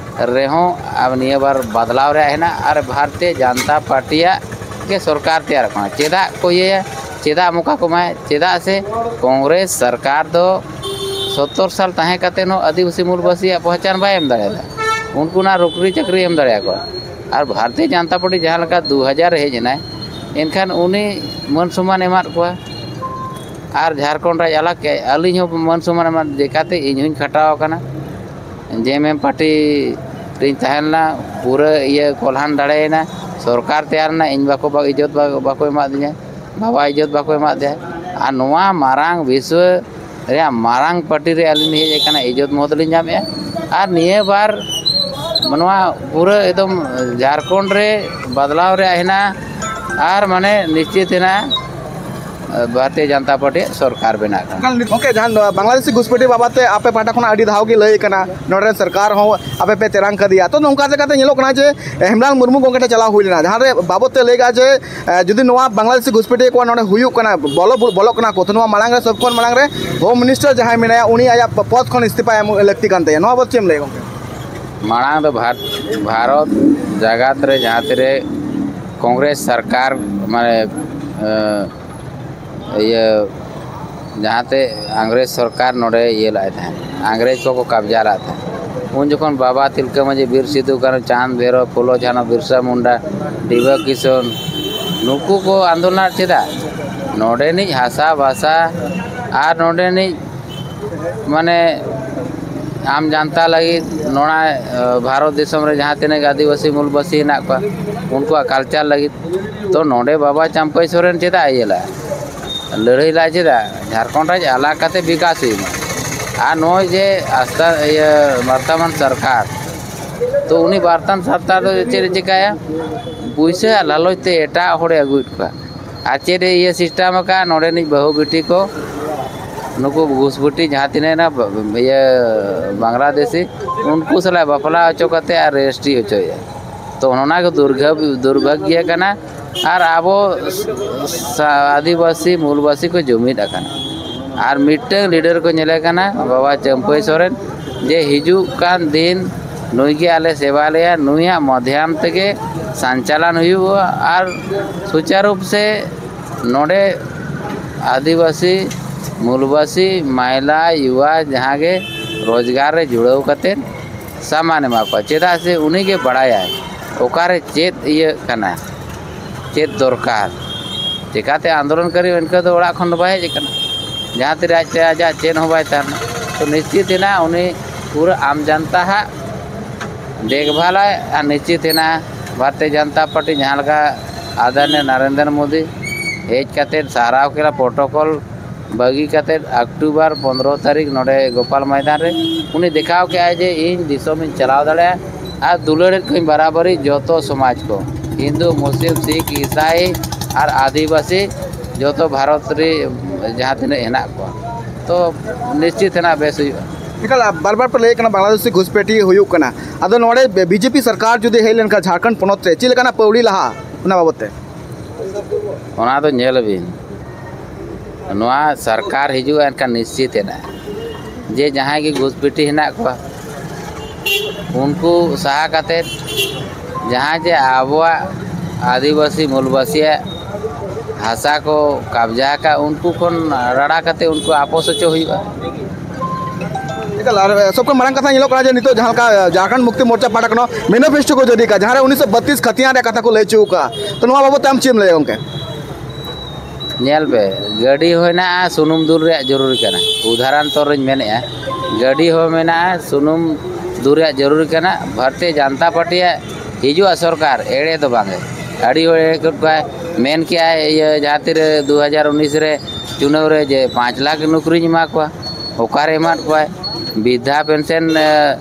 ᱨᱮᱦᱚᱸ ᱟᱵ-, ᱱᱤᱭᱟᱹ ᱵᱟᱨ ᱵᱟᱫᱞᱟᱣ ᱨᱮᱭᱟᱜ ᱦᱮᱱᱟᱜ ᱟᱨ ᱵᱷᱟᱨᱚᱛᱤᱭᱚ ᱡᱟᱱᱛᱟ ᱯᱟᱨᱴᱤᱭᱟᱜ ᱜᱮ ᱥᱚᱨᱠᱟᱨ ᱛᱮᱭᱟᱨᱚᱜ ᱠᱟᱱᱟ᱾ ᱪᱮᱫᱟᱜ ᱠᱚ ᱤᱭᱟᱹᱭᱟ? ᱪᱮᱫᱟᱜ ᱮᱢ ᱚᱠᱟ ᱠᱚ ᱮᱢᱟᱭᱟ? ᱪᱮᱫᱟᱜ ᱥᱮ ᱠᱚᱝᱜᱨᱮᱥ ᱥᱚᱨᱠᱟᱨ ᱫᱚ ᱥᱚᱛᱛᱚᱨ ᱥᱟᱞ ᱛᱟᱦᱮᱸ ᱠᱟᱛᱮ ᱦᱚᱸ ᱟᱹᱫᱤᱵᱟᱹᱥᱤ ᱢᱩᱞᱵᱟᱹᱥᱤᱭᱟᱜ ᱯᱚᱦᱪᱟᱱ ᱵᱟᱭ ᱮᱢ ᱫᱟᱲᱮᱭᱟᱫᱟ᱾ ᱩᱱᱠᱩ ᱚᱱᱟ ᱱᱚᱠᱨᱤ ᱪᱟᱹᱠᱨᱤ ᱮᱢ ᱫᱟᱲᱮᱭᱟᱠᱚᱣᱟ᱾ ᱟᱨ ᱵᱷᱟᱨᱚᱛᱤᱭᱚ ᱡᱟᱱᱛᱟ ᱯᱟᱨᱴᱤ ᱡᱟᱦᱟᱸ ᱞᱮᱠᱟ ᱫᱩ ᱦᱟᱡᱟᱨ ᱨᱮ ᱦᱮᱡ ᱮᱱᱟᱭ, ᱮᱱᱠᱷᱟᱱ ᱩᱱᱤ ᱢᱟᱹᱱ ᱥᱚᱢᱢᱟᱱ ᱮᱢᱟᱫ ᱠᱚᱣᱟ᱾ ᱟᱨ ᱡᱷᱟᱲᱠᱷᱚᱸᱰ ᱨᱟᱡᱽ ᱟᱞᱟᱜᱽ ᱠᱮᱫ, ᱟᱹᱞᱤᱧ ᱦᱚᱸ ᱢᱟᱹᱱ ᱥᱚᱢᱢᱟᱱ ᱮᱢᱟᱫ, ᱪᱮᱠᱟᱛᱮ ᱤᱧ ᱦᱚᱸᱧ ᱠᱷᱟᱴᱟᱣ ᱟᱠᱟᱱᱟ᱾ ᱡᱮ ᱮᱢ ᱮᱢ ᱯᱟᱨᱴᱤ ᱨᱤᱧ ᱛᱟᱦᱮᱸ ᱞᱮᱱᱟ, ᱯᱩᱨᱟᱹ ᱤᱭᱟᱹ ᱠᱚᱞᱦᱟᱱ ᱫᱟᱲᱮᱭᱮᱱᱟ, ᱥᱚᱨᱠᱟᱨ ᱛᱮᱭᱟᱨ ᱮᱱᱟ, ᱤᱧ ᱵᱟᱠᱚ, ᱵᱟ-, ᱤᱡᱽᱡᱚᱛ ᱵᱟ-, ᱵᱟᱠᱚ ᱮᱢᱟᱫᱤᱧᱟ, ᱵᱟᱵᱟ ᱤᱡᱽᱡᱚᱛ ᱵᱟᱠᱚ ᱮᱢᱟᱫᱮᱭᱟ᱾ ᱟᱨ ᱱᱚᱣᱟ ᱢᱟᱨᱟᱝ ᱵᱤᱥᱣᱟᱹ ᱨᱮᱭᱟᱜ ᱢᱟᱨᱟᱝ ᱯᱟᱨᱴᱤ ᱨᱮ ᱟᱹᱞᱤᱧ ᱞᱤᱧ ᱦᱮᱡ ᱟᱠᱟᱱᱟ, ᱤᱡᱽᱡᱚᱛ ᱢᱚᱦᱚᱛ ᱞᱤᱧ ᱧᱟᱢᱮᱜᱼᱟ᱾ ᱟᱨ ᱱᱤᱭᱟᱹ ᱵᱟᱨ ᱱᱚᱣᱟ ᱯᱩᱨᱟᱹ ᱮᱠᱫᱚᱢ ᱡᱷᱟᱲᱠᱷᱚᱸᱰ ᱨᱮ ᱵᱟᱫᱞᱟᱣ ᱨᱮᱭᱟᱜ ᱦᱮᱱᱟᱜᱼᱟ᱾ ᱟᱨ ᱢᱟᱱᱮ ᱱᱤᱥᱪᱤᱛ ᱦᱮᱱᱟᱜᱼᱟ, ᱵᱷᱟᱨᱚᱛᱤᱭᱚ ᱡᱚᱱᱚᱛᱟ ᱯᱟᱨᱴᱤ ᱥᱚᱨᱠᱟᱨ ᱵᱮᱱᱟᱜ ᱠᱟᱱᱟ᱾ ᱜᱚᱢᱠᱮ, ᱡᱟᱦᱟᱸ ᱵᱟᱝᱞᱟᱫᱮᱥᱤ ᱜᱷᱩᱥᱯᱮᱴᱤ ᱵᱟᱵᱚᱫ ᱛᱮ ᱟᱯᱮ ᱯᱟᱦᱴᱟ ᱠᱷᱚᱱᱟᱜ ᱟᱹᱰᱤ ᱫᱷᱟᱣ ᱜᱮ ᱞᱟᱹᱭ ᱠᱟᱱᱟ, ᱱᱚᱰᱮ ᱨᱮᱱ ᱥᱚᱨᱠᱟᱨ ᱦᱚᱸ ᱟᱯᱮ ᱯᱮ ᱛᱮᱨᱟᱝ ᱠᱟᱫᱮᱭᱟ᱾ ᱛᱚ, ᱱᱚᱝᱠᱟ ᱞᱮᱠᱟᱛᱮ ᱧᱮᱞᱚᱜ ᱠᱟᱱᱟ ᱡᱮ ᱦᱮᱢᱞᱟᱞ ᱢᱩᱨᱢᱩ ᱜᱚᱢᱠᱮ ᱴᱷᱮᱱ ᱪᱟᱞᱟᱣ ᱦᱩᱭ ᱞᱮᱱᱟ, ᱡᱟᱦᱟᱸ ᱨᱮ ᱵᱟᱵᱚᱫ ᱛᱮ ᱞᱟᱹᱭ ᱠᱟᱜᱼᱟ ᱡᱮ ᱮ, ᱡᱩᱫᱤ ᱱᱚᱣᱟ ᱵᱟᱝᱞᱟᱫᱮᱥᱤ ᱜᱷᱩᱥᱯᱮᱴᱤ ᱠᱚᱣᱟᱜ ᱱᱚᱰᱮ ᱦᱩᱭᱩᱜ ᱠᱟᱱᱟ, ᱵᱚᱞᱚ, ᱵᱚᱞᱚᱜ ᱠᱟᱱᱟ ᱠᱚ, ᱛᱚ ᱱᱚᱣᱟ ᱢᱟᱲᱟᱝ ᱨᱮ, ᱥᱚᱵ ᱠᱷᱚᱱ ᱢᱟᱲᱟᱝ ᱨᱮ ᱦᱳᱢ ᱢᱤᱱᱤᱥᱴᱟᱨ ᱡᱟᱦᱟᱸᱭ ᱢᱮᱱᱟᱭᱟ, ᱩᱱᱤ ᱟᱭᱟᱜ ᱯᱚᱫᱽ ᱠᱷᱚᱱ ᱤᱥᱛᱤᱯᱷᱟ ᱮᱢ ᱞᱟᱹᱠᱛᱤ ᱠᱟᱱ ᱛᱟᱭᱟ᱾ ᱱᱚᱣᱟ ᱵᱟᱵᱚᱫ ᱪᱮᱫ ᱮᱢ ᱞᱟᱹᱭᱟ, ᱜᱚᱢᱠᱮ? ᱢᱟᱲᱟᱝ ᱫᱚ ᱵᱷᱟᱨ-, ᱵᱷᱟᱨᱚᱛ ᱡᱟᱜᱟᱛ ᱨᱮ ᱡᱟᱦᱟᱸ ᱛᱤᱨᱮ ᱠᱚᱝᱜᱨᱮᱥ ᱥᱚᱨᱠᱟᱨ, ᱢᱟᱱᱮ, ᱮ, ᱤᱭᱟᱹ, ᱡᱟᱦᱟᱸᱛᱮ ᱤᱝᱨᱮᱡᱽ ᱥᱚᱨᱠᱟᱨ ᱱᱚᱰᱮ ᱤᱭᱟᱹ ᱞᱮᱫ ᱛᱟᱦᱮᱸᱫ, ᱤᱝᱨᱮᱡᱽ ᱠᱚᱠᱚ ᱠᱟᱵᱽᱡᱟ ᱞᱮᱫ ᱛᱟᱦᱮᱸᱫ, ᱩᱱ ᱡᱚᱠᱷᱚᱱ ᱵᱟᱵᱟ ᱛᱤᱞᱠᱟᱹ ᱢᱟᱹᱡᱷᱤ, ᱵᱤᱨ ᱥᱤᱫᱩ ᱠᱟᱹᱱᱦᱩ, ᱪᱟᱸᱫᱽ ᱵᱷᱮᱨᱚ, ᱯᱷᱩᱞᱳ ᱡᱷᱟᱱᱚ, ᱵᱤᱨᱥᱟ ᱢᱩᱱᱰᱟ, ᱰᱤᱵᱟᱹ ᱠᱤᱥᱩᱱ, ᱱᱩᱠᱩ ᱠᱚ ᱟᱱᱫᱳᱞᱚᱱ ᱪᱮᱫᱟᱜ? ᱱᱚᱰᱮᱱᱤᱡ ᱦᱟᱥᱟ ᱵᱷᱟᱥᱟ ᱟᱨ ᱱᱚᱰᱮᱱᱤᱡ, ᱢᱟᱱᱮ, ᱟᱢ ᱡᱟᱱᱛᱟ ᱞᱟᱹᱜᱤᱫ, ᱱᱚᱣᱟ, ᱮ, ᱵᱷᱟᱨᱚᱛ ᱫᱤᱥᱚᱢ ᱨᱮ ᱡᱟᱦᱟᱸ ᱛᱤᱱᱟᱹᱜ ᱟᱹᱫᱤᱵᱟᱹᱥᱤ ᱢᱩᱞᱵᱟᱹᱥᱤ ᱦᱮᱱᱟᱜ ᱠᱚᱣᱟ, ᱩᱱᱠᱩᱣᱟᱜ ᱠᱟᱞᱪᱟᱨ ᱞᱟᱹᱜᱤᱫ᱾ ᱛᱚ, ᱱᱚᱰᱮ ᱵᱟᱵᱟ ᱪᱟᱢᱯᱟᱹᱭ ᱥᱚᱨᱮᱱ ᱪᱮᱫᱟᱜ ᱤᱭᱟᱹ ᱞᱟᱜᱼᱟ? ᱞᱟᱹᱲᱦᱟᱹᱭ ᱞᱟᱜᱼᱟ ᱪᱮᱫᱟᱜ? ᱡᱷᱟᱲᱠᱷᱚᱸᱰ ᱨᱟᱡᱽ ᱟᱞᱟᱜᱽ ᱠᱟᱛᱮ ᱵᱤᱠᱟᱥ ᱦᱩᱭᱩᱜ ᱢᱟ᱾ ᱟᱨ ᱱᱚᱜᱼᱚᱭ ᱡᱮ ᱟᱥᱛᱟ, ᱤᱭᱟᱹ, ᱵᱚᱨᱛᱚᱢᱟᱱ ᱥᱚᱨᱠᱟᱨ, ᱛᱚ, ᱩᱱᱤ ᱵᱚᱨᱛᱚᱢᱟᱱ ᱥᱚᱨᱠᱟᱨ ᱫᱚ ᱪᱮᱫ ᱮ ᱪᱤᱠᱟᱹᱭᱟ? ᱯᱩᱭᱥᱟᱹ ᱟᱨ ᱞᱟᱞᱚᱪ ᱛᱮ ᱮᱴᱟᱜ ᱦᱚᱲᱮ ᱟᱹᱜᱩᱭᱮᱫ ᱠᱚᱣᱟ᱾ ᱟᱨ ᱪᱮᱫ ᱮ ᱤᱭᱟᱹ ᱥᱤᱥᱴᱮᱢ ᱟᱠᱟᱫᱼᱟ? ᱱᱚᱰᱮᱱᱤᱡ ᱵᱟᱹᱦᱩ ᱵᱤᱴᱤ ᱠᱚ, ᱱᱩᱠᱩ ᱜᱷᱩᱥᱵᱩᱴᱤ ᱡᱟᱦᱟᱸ ᱛᱤᱱᱟᱹᱜ ᱦᱮᱱᱟᱜ, ᱵᱟ-, ᱤᱭᱟᱹ, ᱵᱟᱝᱞᱟᱫᱮᱥᱤ, ᱩᱱᱠᱩ ᱥᱟᱞᱟᱜ ᱵᱟᱯᱞᱟ ᱦᱚᱪᱚ ᱠᱟᱛᱮ ᱟᱨ ᱨᱮᱡᱤᱥᱴᱨᱤ ᱦᱚᱪᱚᱭᱮᱫᱼᱟ᱾ ᱛᱚ, ᱚᱱᱟ ᱜᱮ ᱫᱩᱨᱜᱷᱟᱹ-, ᱫᱩᱨᱵᱷᱟᱜᱽᱭᱚ ᱠᱟᱱᱟ᱾ ᱟᱨ ᱟᱵᱚ ᱥᱟ-, ᱟᱹᱫᱤᱵᱟᱹᱥᱤ ᱢᱩᱞᱵᱟᱹᱥᱤ ᱠᱚ ᱡᱩᱢᱤᱫ ᱟᱠᱟᱱᱟ᱾ ᱟᱨ ᱢᱤᱫᱴᱟᱝ ᱞᱤᱰᱟᱨ ᱠᱚ ᱧᱮᱞᱮ ᱠᱟᱱᱟ, ᱵᱟᱵᱟ ᱪᱟᱹᱢᱯᱟᱹᱭ ᱥᱚᱨᱮᱱ, ᱡᱮ ᱦᱤᱡᱩᱜ ᱠᱟᱱ ᱫᱤᱱ ᱱᱩᱭ ᱜᱮ ᱟᱞᱮ ᱥᱮᱵᱟ ᱞᱮᱭᱟ, ᱱᱩᱭᱟᱜ ᱢᱟᱫᱷᱭᱟᱢ ᱛᱮᱜᱮ ᱥᱟᱧᱪᱟᱞᱟᱱ ᱦᱩᱭᱩᱜᱼᱟ᱾ ᱟᱨ ᱥᱩᱪᱟᱨᱩᱯ ᱥᱮ ᱱᱚᱰᱮ ᱟᱹᱫᱤᱵᱟᱹᱥᱤ, ᱢᱩᱞᱵᱟᱹᱥᱤ, ᱢᱟᱭᱞᱟ, ᱭᱩᱣᱟ ᱡᱟᱦᱟᱸ ᱜᱮ ᱨᱳᱡᱽᱜᱟᱨ ᱨᱮ ᱡᱩᱲᱟᱹᱣ ᱠᱟᱛᱮᱫ ᱥᱟᱢᱟᱱ ᱮᱢᱟ ᱠᱚᱣᱟ, ᱪᱮᱫᱟᱜ ᱥᱮ ᱩᱱᱤ ᱜᱮ ᱵᱟᱲᱟᱭᱟᱭ ᱚᱠᱟᱨᱮ ᱪᱮᱫ ᱤᱭᱟᱹᱜ ᱠᱟᱱᱟ, ᱪᱮᱫ ᱫᱚᱨᱠᱟᱨ᱾ ᱪᱮᱠᱟᱛᱮ ᱟᱱᱫᱳᱞᱚᱱᱠᱟᱨᱤ ᱤᱱᱠᱟᱹ ᱫᱚ ᱚᱲᱟᱜ ᱠᱷᱚᱱ ᱫᱚ ᱵᱟᱭ ᱦᱮᱡ ᱟᱠᱟᱱᱟ, ᱡᱟᱦᱟᱸ ᱛᱤᱨᱮ ᱟᱡ ᱛᱮ ᱟᱡᱟᱜ ᱪᱮᱫ ᱦᱚᱸ ᱵᱟᱭ ᱛᱟᱦᱮᱱᱟ᱾ ᱛᱚ, ᱱᱤᱥᱪᱤᱛ ᱦᱮᱱᱟᱜ ᱩᱱᱤ ᱯᱩᱨᱟᱹ ᱟᱢ ᱡᱟᱱᱛᱟ ᱦᱟᱜ ᱫᱮᱠᱷᱵᱷᱟᱞᱟᱭ᱾ ᱟᱨ ᱱᱤᱥᱪᱤᱛ ᱦᱮᱱᱟᱜ ᱵᱷᱟᱨᱚᱛᱤᱭᱚ ᱡᱚᱱᱚᱛᱟ ᱯᱟᱨᱴᱤ ᱡᱟᱦᱟᱸ ᱞᱮᱠᱟ ᱟᱫᱚᱨᱱᱤᱭᱚ ᱱᱟᱨᱮᱱᱫᱨᱚ ᱢᱳᱫᱤ ᱦᱮᱡ ᱠᱟᱛᱮᱫ ᱥᱟᱨᱟᱣ ᱠᱮᱫᱟ ᱯᱨᱳᱴᱳᱠᱚᱞ, ᱵᱟᱹᱜᱤ ᱠᱟᱛᱮᱫ ᱚᱠᱴᱳᱵᱚᱨ ᱯᱚᱱᱨᱚ ᱛᱟᱹᱨᱤᱠᱷ ᱱᱚᱰᱮ ᱜᱳᱯᱟᱞ ᱢᱚᱭᱫᱟᱱ ᱨᱮ ᱩᱱᱤ ᱫᱮᱠᱷᱟᱣ ᱠᱮᱜᱼᱟᱭ ᱡᱮ ᱤᱧ ᱫᱤᱥᱚᱢᱤᱧ ᱪᱟᱞᱟᱣ ᱫᱟᱲᱮᱭᱟᱜᱼᱟ ᱟᱨ ᱫᱩᱞᱟᱹᱲᱮᱫ ᱠᱚᱣᱟᱧ ᱵᱟᱨᱟᱵᱟᱨᱤ ᱡᱚᱛᱚ ᱥᱚᱢᱟᱡᱽ ᱠᱚ, ᱦᱤᱱᱫᱩ, ᱢᱩᱥᱞᱤᱢ, ᱥᱤᱠᱷ, ᱤᱥᱟᱭ ᱟᱨ ᱟᱹᱫᱤᱵᱟᱹᱥᱤ, ᱡᱚᱛᱚ ᱵᱷᱟᱨᱚᱛ ᱨᱮ ᱡᱟᱦᱟᱸ ᱛᱤᱱᱟᱹᱜ ᱦᱮᱱᱟᱜ ᱠᱚᱣᱟ᱾ ᱛᱚ ᱱᱤᱥᱪᱤᱛ ᱦᱮᱱᱟᱜ ᱵᱮᱥ ᱦᱩᱭᱩᱜᱼᱟ᱾ ᱮᱠᱟᱞ, ᱵᱟᱨ ᱵᱟᱨ ᱯᱮ ᱞᱟᱹᱭᱮᱫ ᱠᱟᱱᱟ ᱵᱟᱝᱞᱟᱫᱮᱥᱤ ᱜᱷᱩᱥᱯᱮᱴᱤ ᱦᱩᱭᱩᱜ ᱠᱟᱱᱟ, ᱟᱫᱚ ᱱᱚᱰᱮ ᱵᱤᱡᱮᱯᱤ ᱥᱚᱨᱠᱟᱨ ᱡᱩᱫᱤ ᱦᱮᱡ ᱞᱮᱱᱠᱷᱟᱱ ᱡᱷᱟᱲᱠᱷᱚᱸᱰ ᱯᱚᱱᱚᱛ ᱨᱮ ᱪᱮᱫ ᱞᱮᱠᱟᱱᱟᱜ ᱯᱟᱹᱣᱲᱤ ᱞᱟᱦᱟ ᱚᱱᱟ ᱵᱟᱵᱚᱛ ᱛᱮ? ᱚᱱᱟ ᱫᱚ ᱧᱮᱞ ᱵᱤᱱ, ᱱᱚᱣᱟ ᱥᱚᱨᱠᱟᱨ ᱦᱤᱡᱩᱜᱼᱟ ᱮᱱᱠᱷᱟᱱ ᱱᱤᱥᱪᱤᱛ ᱮᱱᱟ ᱡᱮ ᱡᱟᱦᱟᱸᱭ ᱜᱮ ᱜᱷᱩᱥᱯᱮᱴᱤ ᱦᱮᱱᱟᱜ ᱠᱚᱣᱟ ᱩᱱᱠᱩ ᱥᱟᱦᱟ ᱠᱟᱛᱮᱫ ᱡᱟᱦᱟᱸ ᱡᱮ ᱟᱵᱚᱣᱟᱜ ᱟᱹᱫᱤᱵᱟᱹᱥᱤ ᱢᱩᱞᱵᱟᱹᱥᱤᱭᱟᱜ ᱦᱟᱥᱟ ᱠᱚ ᱠᱟᱵᱽᱡᱟ ᱟᱠᱟᱫ ᱩᱱᱠᱩ ᱠᱷᱚᱱ ᱨᱟᱲᱟ ᱠᱟᱛᱮᱫ ᱩᱱᱠᱩ ᱟᱯᱚᱥ ᱦᱚᱪᱚ ᱦᱩᱭᱩᱜᱼᱟ᱾ ᱮᱠᱟᱞ, ᱟᱨ ᱥᱚᱵ ᱠᱷᱚᱱ ᱢᱟᱨᱟᱝ ᱠᱟᱛᱷᱟ ᱧᱮᱞᱚᱜ ᱠᱟᱱᱟ ᱡᱮ ᱱᱤᱛᱚᱜ ᱡᱟᱦᱟᱸ ᱞᱮᱠᱟ ᱡᱷᱟᱲᱠᱷᱚᱸᱰ ᱢᱩᱠᱛᱤ ᱢᱳᱨᱪᱟ ᱯᱟᱦᱴᱟ ᱠᱷᱚᱱ ᱢᱮᱱᱤᱯᱷᱮᱥᱴᱳ ᱠᱚ ᱡᱟᱹᱨᱤ ᱠᱟᱜᱼᱟ, ᱡᱟᱦᱟᱸ ᱨᱮ ᱩᱱᱤᱥᱥᱚ ᱵᱟᱛᱤᱥ ᱠᱷᱟᱹᱛᱤᱭᱟᱱ ᱨᱮᱭᱟᱜ ᱠᱟᱛᱷᱟ ᱠᱚ ᱞᱟᱹᱭ ᱦᱚᱪᱚ ᱟᱠᱟᱫᱼᱟ, ᱛᱚ ᱱᱚᱣᱟ ᱵᱟᱵᱚᱛ ᱛᱮ ᱟᱢ ᱪᱮᱫ ᱮᱢ ᱞᱟᱹᱭᱟ ᱜᱚᱢᱠᱮ? ᱧᱮᱞ ᱯᱮ, ᱜᱟᱹᱰᱤ ᱦᱚᱸ ᱦᱮᱱᱟᱜᱼᱟ, ᱥᱩᱱᱩᱢ ᱫᱩᱞ ᱨᱮᱭᱟᱜ ᱡᱚᱨᱩᱨᱤ ᱠᱟᱱᱟ᱾ ᱩᱫᱟᱦᱚᱨᱚᱱ ᱛᱚᱨ ᱨᱤᱧ ᱢᱮᱱᱮᱫᱼᱟ, ᱜᱟᱹᱰᱤ ᱦᱚᱸ ᱢᱮᱱᱟᱜᱼᱟ, ᱥᱩᱱᱩᱢ ᱫᱩᱞ ᱨᱮᱭᱟᱜ ᱡᱚᱨᱩᱨᱤ ᱠᱟᱱᱟ᱾ ᱵᱷᱟᱨᱚᱛᱤᱭᱚ ᱡᱟᱱᱛᱟ ᱯᱟᱨᱴᱤᱭᱟᱜ ᱦᱤᱡᱩᱜᱼᱟ ᱥᱚᱨᱠᱟᱨ, ᱮᱲᱮ ᱫᱚ ᱵᱟᱝ᱾ ᱟᱹᱰᱤ ᱦᱚᱲ ᱮᱲᱮ ᱠᱮᱫ ᱠᱚᱣᱟᱭ, ᱢᱮᱱ ᱠᱮᱜᱼᱟᱭ ᱤᱭᱟᱹ ᱡᱟᱦᱟᱸ ᱛᱤᱨᱮ ᱫᱩ ᱦᱟᱡᱟᱨ ᱩᱱᱤᱥ ᱨᱮ ᱪᱩᱱᱟᱹᱣ ᱨᱮ ᱡᱮ ᱯᱟᱸᱪ ᱞᱟᱠᱷ ᱱᱚᱠᱨᱤᱧ ᱮᱢᱟ ᱠᱚᱣᱟ, ᱚᱠᱟᱨᱮ ᱮᱢᱟᱫ ᱠᱚᱣᱟᱭ? ᱵᱤᱫᱷᱟ ᱯᱮᱱᱥᱚᱱ, ᱮ,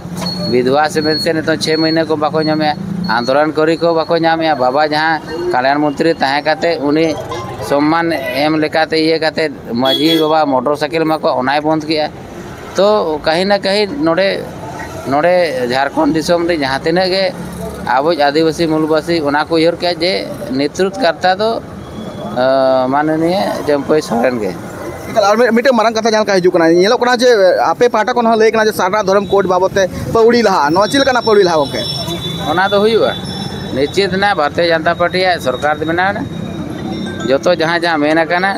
ᱵᱤᱫᱷᱣᱟ ᱥᱮ ᱯᱮᱱᱥᱚᱱ ᱱᱤᱛᱚᱝ ᱪᱷᱚᱭ ᱢᱟᱹᱦᱱᱟᱹ ᱠᱚ ᱵᱟᱠᱚ ᱧᱟᱢᱮᱜᱼᱟ, ᱟᱱᱫᱳᱞᱚᱱ ᱠᱟᱹᱨᱤ ᱠᱚ ᱵᱟᱠᱚ ᱧᱟᱢᱮᱜᱼᱟ᱾ ᱵᱟᱵᱟ ᱡᱟᱦᱟᱸ ᱠᱟᱞᱭᱟᱱ ᱢᱚᱱᱛᱨᱤ ᱛᱟᱦᱮᱸ ᱠᱟᱛᱮ ᱩᱱᱤ ᱥᱚᱢᱢᱟᱱ ᱮᱢ ᱞᱮᱠᱟᱛᱮ ᱤᱭᱟᱹ ᱠᱟᱛᱮ ᱢᱟᱹᱡᱷᱤ ᱵᱟᱵᱟ ᱢᱚᱴᱚᱨ ᱥᱟᱭᱠᱮᱞ ᱮᱢᱟ ᱠᱚᱣᱟ, ᱚᱱᱟᱭ ᱵᱚᱱᱫᱷ ᱠᱮᱜᱼᱟ᱾ ᱛᱚ ᱠᱟᱹᱦᱤ ᱱᱟ ᱠᱟᱹᱦᱤ ᱱᱚᱰᱮ, ᱱᱚᱰᱮ ᱡᱷᱟᱲᱠᱷᱚᱸᱰ ᱫᱤᱥᱚᱢ ᱨᱮ ᱡᱟᱦᱟᱸ ᱛᱤᱱᱟᱹᱜ ᱜᱮ ᱟᱵᱚ ᱟᱹᱫᱤᱵᱟᱹᱥᱤ ᱢᱩᱞᱵᱟᱹᱥᱤ ᱚᱱᱟ ᱠᱚ ᱩᱭᱦᱟᱹᱨ ᱠᱮᱜᱼᱟ ᱡᱮ ᱱᱮᱛᱨᱤᱛᱵ ᱠᱟᱨᱛᱟ ᱫᱚ, ᱟᱸ, ᱢᱟᱱᱚᱱᱤᱭᱚ ᱪᱟᱹᱢᱯᱟᱹᱭ ᱥᱚᱨᱮᱱ ᱜᱮ᱾ ᱮᱠᱟᱞ, ᱟᱨ ᱢᱤᱫ-, ᱢᱤᱫᱴᱮᱱ ᱢᱟᱨᱟᱝ ᱠᱟᱛᱷᱟ ᱡᱟᱦᱟᱸ ᱞᱮᱠᱟ ᱦᱤᱡᱩᱜ ᱠᱟᱱᱟ, ᱧᱮᱞᱚᱜ ᱠᱟᱱᱟ ᱡᱮ ᱟᱯᱮ ᱯᱟᱦᱴᱟ ᱠᱷᱚᱱ ᱦᱚᱸ ᱞᱟᱹᱭ ᱠᱟᱱᱟ ᱡᱮ ᱥᱟᱨᱱᱟ ᱫᱷᱚᱨᱚᱢ ᱠᱳᱰ ᱵᱟᱵᱚᱫ ᱛᱮ ᱯᱟᱹᱣᱲᱤ ᱞᱟᱦᱟ, ᱱᱚᱣᱟ ᱪᱮᱫ ᱞᱮᱠᱟᱱᱟᱜ ᱯᱟᱹᱣᱲᱤ ᱞᱟᱦᱟ ᱜᱚᱢᱠᱮ? ᱚᱱᱟ ᱫᱚ ᱦᱩᱭᱩᱜᱼᱟ, ᱱᱤᱥᱪᱤᱛ ᱦᱮᱱᱟᱜ ᱵᱷᱟᱨᱚᱛᱤᱭᱚ ᱡᱟᱱᱛᱟ ᱯᱟᱨᱴᱤᱭᱟᱜ ᱥᱚᱨᱠᱟᱨ ᱫᱚ ᱵᱮᱱᱟᱣ ᱮᱱᱟ᱾ ᱡᱚᱛᱚ ᱡᱟᱦᱟᱸ ᱡᱟᱦᱟᱸ ᱢᱮᱱ ᱟᱠᱟᱱᱟ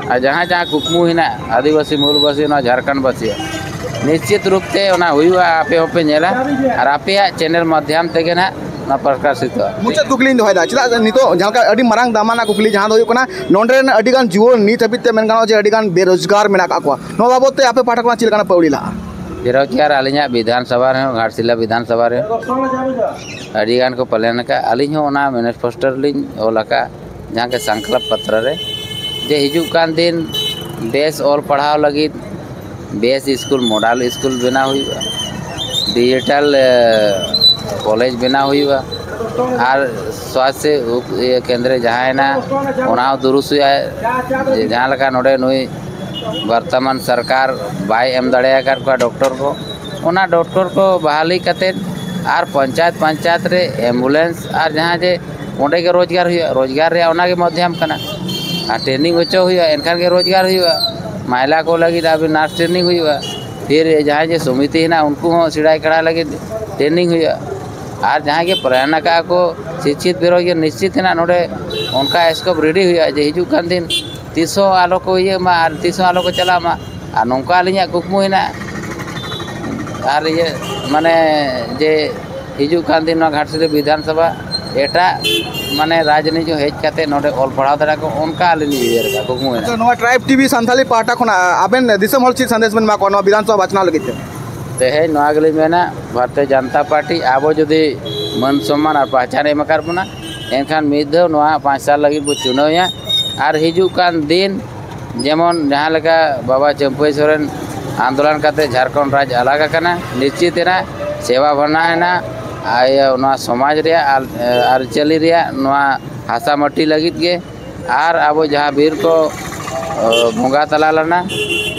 ᱟᱨ ᱡᱟᱦᱟᱸ ᱡᱟᱦᱟᱸ ᱠᱩᱠᱢᱩ ᱦᱮᱱᱟᱜ ᱟᱹᱫᱤᱵᱟᱹᱥᱤ ᱢᱩᱞᱵᱟᱹᱥᱤ ᱱᱚᱣᱟ ᱡᱷᱟᱲᱠᱷᱚᱸᱰ ᱵᱟᱹᱥᱤᱭᱟᱜ, ᱱᱤᱥᱪᱤᱛ ᱨᱩᱯ ᱛᱮ ᱚᱱᱟ ᱦᱩᱭᱩᱜᱼᱟ, ᱟᱯᱮ ᱦᱚᱸᱯᱮ ᱧᱮᱞᱟ ᱟᱨ ᱟᱯᱮᱭᱟᱜ ᱪᱮᱱᱮᱞ ᱢᱟᱫᱽᱫᱷᱚᱢ ᱛᱮᱜᱮ ᱱᱟᱦᱟᱜ ᱚᱱᱟ ᱯᱨᱚᱠᱟᱥᱤᱛᱚᱜᱼᱟ᱾ ᱢᱩᱪᱟᱹᱫ ᱠᱩᱠᱞᱤᱧ ᱫᱚᱦᱚᱭᱮᱫᱟ, ᱪᱮᱫᱟᱜ ᱥᱮ ᱱᱤᱛᱚᱜ ᱡᱟᱦᱟᱸ ᱞᱮᱠᱟ ᱟᱹᱰᱤ ᱢᱟᱨᱟᱝ ᱫᱟᱢᱟᱱᱟᱜ ᱠᱩᱠᱞᱤ ᱡᱟᱦᱟᱸ ᱫᱚ ᱦᱩᱭᱩᱜ ᱠᱟᱱᱟ, ᱱᱚᱰᱮ ᱨᱮᱱ ᱟᱹᱰᱤ ᱜᱟᱱ ᱡᱩᱣᱟᱹᱱ ᱱᱤᱛ ᱦᱟᱹᱵᱤᱡ ᱛᱮ ᱢᱮᱱ ᱜᱟᱱᱚᱜᱼᱟ ᱡᱮ ᱟᱹᱰᱤ ᱜᱟᱱ ᱵᱮᱨᱳᱡᱽᱜᱟᱨ ᱢᱮᱱᱟᱜ ᱟᱠᱟᱫ ᱠᱚᱣᱟ, ᱱᱚᱣᱟ ᱵᱟᱵᱚᱫ ᱛᱮ ᱟᱯᱮ ᱯᱟᱦᱴᱟ ᱠᱷᱚᱱᱟᱜ ᱪᱮᱫ ᱞᱮᱠᱟᱱᱟᱜ ᱯᱟᱹᱣᱲᱤ ᱞᱟᱦᱟᱜᱼᱟ? ᱵᱮᱨᱳᱡᱽᱜᱟᱨ ᱟᱹᱞᱤᱧᱟᱜ ᱵᱤᱫᱷᱟᱱ ᱥᱚᱵᱷᱟ ᱨᱮᱦᱚᱸ, ᱜᱷᱟᱴᱥᱤᱞᱟ ᱵᱤᱫᱷᱟᱱ ᱥᱚᱵᱷᱟ ᱨᱮᱦᱚᱸ ᱟᱹᱰᱤ ᱜᱟᱱ ᱠᱚ ᱯᱟᱞᱚᱱ ᱟᱠᱟᱫ᱾ ᱟᱹᱞᱤᱧ ᱦᱚᱸ ᱚᱱᱟ ᱢᱮᱱᱤᱯᱷᱮᱥᱴᱳ ᱨᱮᱞᱤᱧ ᱚᱞ ᱟᱠᱟᱫ, ᱡᱟᱦᱟᱸ ᱜᱮ ᱥᱚᱝᱠᱚᱞᱯ ᱯᱚᱛᱨᱚ ᱨᱮ, ᱡᱮ ᱦᱤᱡᱩᱜ ᱠᱟᱱ ᱫᱤᱱ ᱵᱮᱥ ᱚᱞ ᱯᱟᱲᱦᱟᱣ ᱞᱟᱹᱜᱤᱫ ᱵᱮᱥ ᱥᱠᱩᱞ, ᱢᱚᱰᱮᱞ ᱥᱠᱩᱞ ᱵᱮᱱᱟᱣ ᱦᱩᱭᱩᱜᱼᱟ, ᱰᱤᱡᱤᱴᱟᱞ ᱠᱚᱞᱮᱡᱽ ᱵᱮᱱᱟᱣ ᱦᱩᱭᱩᱜᱼᱟ, ᱟᱨ ᱥᱟᱥᱛᱷᱚ ᱠᱮᱱᱫᱨᱚ ᱡᱟᱦᱟᱸ ᱦᱮᱱᱟᱜᱼᱟ, ᱚᱱᱟ ᱦᱚᱸ ᱫᱩᱨᱩᱥ ᱦᱩᱭᱩᱜᱼᱟ᱾ ᱡᱮ ᱡᱟᱦᱟᱸ ᱞᱮᱠᱟ ᱱᱚᱰᱮ ᱱᱩᱭ ᱵᱚᱨᱛᱚᱢᱟᱱ ᱥᱚᱨᱠᱟᱨ ᱵᱟᱭ ᱮᱢ ᱫᱟᱲᱮ ᱟᱠᱟᱫ ᱠᱚᱣᱟ ᱰᱚᱠᱴᱚᱨ ᱠᱚ, ᱚᱱᱟ ᱰᱚᱠᱴᱚᱨ ᱠᱚ ᱵᱟᱦᱟᱞᱤ ᱠᱟᱛᱮᱫ ᱟᱨ ᱯᱚᱧᱪᱟᱭᱮᱛ ᱯᱚᱧᱪᱟᱭᱮᱛ ᱨᱮ ᱮᱢᱵᱩᱞᱮᱱᱥ ᱟᱨ ᱡᱟᱦᱟᱸ ᱡᱮ ᱚᱸᱰᱮ ᱜᱮ ᱨᱳᱡᱽᱜᱟᱨ ᱦᱩᱭᱩᱜᱼᱟ, ᱨᱳᱡᱽᱜᱟᱨ ᱨᱮᱭᱟᱜ ᱚᱱᱟ ᱜᱮ ᱢᱟᱫᱽᱫᱷᱚᱢ ᱠᱟᱱᱟ᱾ ᱟᱨ ᱴᱨᱮᱱᱤᱝ ᱦᱚᱪᱚ ᱦᱩᱭᱩᱜᱼᱟ, ᱮᱱᱠᱷᱟᱱ ᱜᱮ ᱨᱳᱡᱽᱜᱟᱨ ᱦᱩᱭᱩᱜᱼᱟ᱾ ᱢᱟᱦᱤᱞᱟ ᱠᱚ ᱞᱟᱹᱜᱤᱫ ᱟᱵᱤᱱ ᱱᱟᱨᱥ ᱴᱨᱮᱱᱤᱝ ᱦᱩᱭᱩᱜᱼᱟ᱾ ᱯᱷᱤᱨ ᱡᱟᱦᱟᱸᱭ ᱡᱮ ᱥᱚᱢᱤᱛᱤ ᱦᱮᱱᱟᱜ, ᱩᱱᱠᱩ ᱦᱚᱸ ᱥᱮᱬᱟᱭ ᱠᱟᱲᱟ ᱞᱟᱹᱜᱤᱫ ᱴᱨᱮᱱᱤᱝ ᱦᱩᱭᱩᱜᱼᱟ᱾ ᱟᱨ ᱡᱟᱦᱟᱸᱭ ᱜᱮ ᱯᱨᱟᱭᱚᱱ ᱟᱠᱟᱫᱼᱟ ᱠᱚ ᱥᱤᱪᱪᱷᱤᱛ ᱵᱮᱨᱳᱡᱽᱜᱟᱨ, ᱱᱤᱥᱪᱤᱛ ᱦᱮᱱᱟᱜ ᱱᱚᱰᱮ ᱚᱱᱠᱟ ᱥᱠᱳᱯ ᱨᱮᱰᱤ ᱦᱩᱭᱩᱜᱼᱟ ᱡᱮ ᱦᱤᱡᱩᱜ ᱠᱟᱱ ᱫᱤᱱ ᱛᱤᱥ ᱦᱚᱸ ᱟᱞᱚ ᱠᱚ ᱤᱭᱟᱹᱜ ᱢᱟ ᱟᱨ ᱛᱤᱥ ᱦᱚᱸ ᱟᱞᱚ ᱠᱚ ᱪᱟᱞᱟᱜ ᱢᱟ᱾ ᱟᱨ ᱱᱚᱝᱠᱟ ᱟᱹᱞᱤᱧᱟᱜ ᱠᱩᱠᱢᱩ ᱦᱮᱱᱟᱜᱼᱟ᱾ ᱟᱨ ᱤᱭᱟᱹ ᱢᱟᱱᱮ ᱡᱮ ᱦᱤᱡᱩᱜ ᱠᱟᱱ ᱫᱤᱱ ᱱᱚᱣᱟ ᱜᱷᱟᱴᱥᱤᱞᱟᱹ ᱵᱤᱫᱷᱟᱱ ᱥᱚᱵᱷᱟ ᱮᱴᱟᱜ ᱢᱟᱱᱮ ᱨᱟᱡᱽᱱᱤᱛᱤ ᱦᱚᱸ ᱦᱮᱡ ᱠᱟᱛᱮ ᱱᱚᱰᱮ ᱚᱞ ᱯᱟᱲᱦᱟᱣ ᱫᱟᱲᱮᱭᱟᱜᱼᱟ ᱠᱚ, ᱚᱱᱠᱟ ᱟᱹᱞᱤᱧ ᱞᱤᱧ ᱩᱭᱦᱟᱹᱨ ᱟᱠᱟᱫᱼᱟ, ᱠᱩᱠᱢᱩ ᱟᱪᱪᱷᱟ, ᱦᱮᱱᱟᱜᱼᱟ᱾ ᱱᱚᱣᱟ ᱴᱨᱟᱭᱤᱵᱽ ᱴᱤᱵᱷᱤ ᱥᱟᱱᱛᱟᱞᱤ ᱯᱟᱦᱴᱟ ᱠᱷᱚᱱᱟᱜ ᱟᱵᱮᱱ ᱫᱤᱥᱚᱢ ᱦᱚᱲ ᱪᱮᱫ ᱥᱟᱸᱫᱮᱥ ᱵᱮᱱ ᱮᱢᱟ ᱠᱚᱣᱟ ᱱᱚᱣᱟ ᱵᱤᱫᱷᱟᱱ ᱥᱚᱵᱷᱟ ᱵᱟᱪᱷᱱᱟᱣ ᱞᱟᱹᱜᱤᱫ ᱛᱮ? ᱛᱮᱦᱮᱧ ᱱᱚᱣᱟ ᱜᱮᱞᱤᱧ ᱢᱮᱱᱟ, ᱵᱷᱟᱨᱚᱛᱤᱭᱚ ᱡᱚᱱᱚᱛᱟ ᱯᱟᱨᱴᱤ ᱟᱵᱚ ᱡᱩᱫᱤ ᱢᱟᱹᱱ ᱥᱚᱢᱢᱟᱱ ᱟᱨ ᱯᱟᱦᱪᱟᱱ ᱮᱢ ᱟᱠᱟᱫ ᱵᱚᱱᱟ, ᱮᱱᱠᱷᱟᱱ ᱢᱤᱫ ᱫᱷᱟᱣ ᱱᱚᱣᱟ ᱯᱟᱸᱪ ᱥᱟᱞ ᱞᱟᱹᱜᱤᱫ ᱵᱚ ᱪᱩᱱᱟᱹᱣᱮᱭᱟ᱾ ᱟᱨ ᱦᱤᱡᱩᱜ ᱠᱟᱱ ᱫᱤᱱ ᱡᱮᱢᱚᱱ ᱡᱟᱦᱟᱸ ᱞᱮᱠᱟ ᱵᱟᱵᱟ ᱪᱟᱹᱢᱯᱟᱹᱭ ᱥᱚᱨᱮᱱ ᱟᱱᱫᱳᱞᱚᱱ ᱠᱟᱛᱮ ᱡᱷᱟᱲᱠᱷᱚᱸᱰ ᱨᱟᱡᱽ ᱟᱞᱟᱜ ᱟᱠᱟᱱᱟ, ᱱᱤᱥᱪᱤᱛ ᱮᱱᱟ ᱥᱮᱵᱟ ᱵᱷᱟᱵᱽᱱᱟ ᱮᱱᱟ, ᱟᱨ ᱤᱭᱟᱹ ᱱᱚᱣᱟ ᱥᱚᱢᱟᱡᱽ ᱨᱮᱭᱟᱜ ᱟᱨ, ᱟᱹᱨᱤᱪᱟᱹᱞᱤ ᱨᱮᱭᱟᱜ ᱱᱚᱣᱟ ᱦᱟᱥᱟ ᱢᱟᱹᱴᱤ ᱞᱟᱹᱜᱤᱫ ᱜᱮ᱾ ᱟᱨ ᱟᱵᱚ ᱡᱟᱦᱟᱸ ᱵᱤᱨ ᱠᱚ, ᱚ, ᱵᱚᱸᱜᱟ ᱛᱟᱞᱟ ᱞᱮᱱᱟ,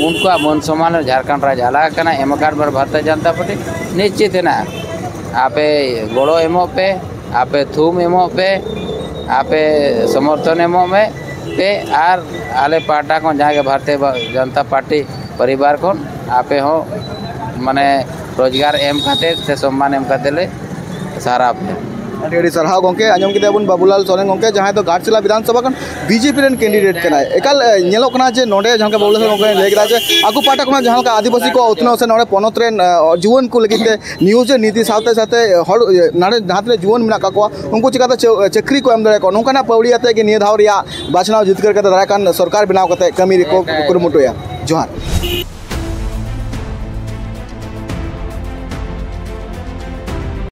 ᱩᱱᱠᱩᱣᱟᱜ ᱢᱟᱹᱱ ᱥᱚᱢᱢᱟᱱ ᱨᱮ ᱡᱷᱟᱲᱠᱷᱚᱸᱰ ᱨᱟᱡᱽ ᱟᱞᱟᱜ ᱟᱠᱟᱱᱟ, ᱮᱢ ᱟᱠᱟᱫ ᱵᱚᱱᱟ ᱵᱷᱟᱨᱚᱛᱤᱭᱚ ᱡᱚᱱᱚᱛᱟ ᱯᱟᱨᱴᱤ᱾ ᱱᱤᱥᱪᱤᱛ ᱦᱮᱱᱟᱜᱼᱟ, ᱟᱯᱮ ᱜᱚᱲᱚ ᱮᱢᱚᱜ ᱯᱮ, ᱟᱯᱮ ᱛᱷᱩᱢ ᱮᱢᱚᱜ ᱯᱮ, ᱟᱯᱮ ᱥᱚᱢᱚᱨᱛᱷᱚᱱ ᱮᱢᱚᱜ ᱢᱮ ᱯᱮ, ᱟᱨ ᱟᱞᱮ ᱯᱟᱦᱴᱟ ᱠᱷᱚᱱ ᱡᱟᱦᱟᱸ ᱜᱮ ᱵᱷᱟᱨᱚᱛᱤᱭᱚ ᱡᱚᱱᱚᱛᱟ ᱯᱟᱨᱴᱤ ᱯᱚᱨᱤᱵᱟᱨ ᱠᱷᱚᱱ ᱟᱯᱮ ᱦᱚᱸ ᱢᱟᱱᱮ ᱨᱳᱡᱽᱜᱟᱨ ᱮᱢ ᱠᱟᱛᱮ ᱥᱮ ᱥᱚᱢᱢᱟᱱ ᱮᱢ ᱠᱟᱛᱮ ᱞᱮ ᱥᱟᱨᱦᱟᱣ ᱯᱮ᱾ ᱟᱹᱰᱤ ᱟᱹᱰᱤ ᱥᱟᱨᱦᱟᱣ ᱜᱚᱢᱠᱮ᱾ ᱟᱸᱡᱚᱢ ᱠᱮᱫᱟ ᱵᱚᱱ ᱵᱟᱵᱩᱞᱟᱞ ᱥᱚᱨᱮᱱ ᱜᱚᱢᱠᱮ, ᱡᱟᱦᱟᱸᱭ ᱫᱚ ᱜᱷᱟᱴᱥᱤᱞᱟ ᱵᱤᱫᱷᱟᱱ ᱥᱚᱵᱷᱟ ᱠᱷᱚᱱ ᱵᱤᱡᱮᱯᱤ ᱨᱮᱱ ᱠᱮᱱᱰᱤᱰᱮᱴ ᱠᱟᱱᱟᱭ᱾ ᱮᱠᱟᱞ, ᱮ, ᱧᱮᱞᱚᱜ ᱠᱟᱱᱟ ᱡᱮ ᱱᱚᱰᱮ ᱡᱟᱦᱟᱸ ᱞᱮᱠᱟ ᱵᱟᱵᱩᱞᱟᱞ ᱥᱚᱨᱮᱱ ᱜᱚᱢᱠᱮ ᱞᱟᱹᱭ ᱠᱮᱫᱟ ᱡᱮ ᱟᱠᱚ ᱯᱟᱦᱴᱟ ᱠᱷᱚᱱᱟᱜ ᱡᱟᱦᱟᱸ ᱞᱮᱠᱟ ᱟᱹᱫᱤᱵᱟᱹᱥᱤ ᱠᱚ ᱩᱛᱱᱟᱹᱣ ᱥᱮ ᱱᱚᱰᱮ ᱯᱚᱱᱚᱛ ᱨᱮᱱ, ᱮ, ᱡᱩᱣᱟᱹᱱ ᱠᱚ ᱞᱟᱹᱜᱤᱫ ᱛᱮ ᱱᱤᱭᱳᱡᱤᱛ ᱱᱤᱛᱤ ᱥᱟᱶᱛᱮ ᱥᱟᱶᱛᱮ ᱦᱚᱲ, ᱮ, ᱱᱚᱰᱮ ᱡᱟᱦᱟᱸ ᱛᱤᱱᱟᱹᱜ ᱡᱩᱣᱟᱹᱱ ᱢᱮᱱᱟᱜ ᱠᱟᱜ ᱠᱚᱣᱟ, ᱩᱱᱠᱩ ᱪᱤᱠᱟᱛᱮ ᱪᱟᱹ-, ᱪᱟᱹᱠᱨᱤ ᱠᱚ ᱮᱢ ᱫᱟᱲᱮᱭᱟᱠᱚᱣᱟ, ᱱᱚᱝᱠᱟᱱᱟᱜ ᱯᱟᱹᱣᱲᱤ ᱟᱛᱮ ᱜᱮ ᱱᱤᱭᱟᱹ ᱫᱷᱟᱣ ᱨᱮᱭᱟᱜ ᱵᱟᱪᱷᱱᱟᱣ ᱡᱤᱛᱠᱟᱹᱨ ᱠᱟᱛᱮ ᱫᱟᱨᱟᱭ ᱠᱟᱱ ᱥᱚᱨᱠᱟᱨ ᱵᱮᱱᱟᱣ ᱠᱟᱛᱮ ᱠᱟᱹᱢᱤ ᱨᱮᱠᱚ ᱠᱩᱨᱩᱢᱩᱴᱩᱭᱟ᱾ ᱡᱚᱦᱟᱨ᱾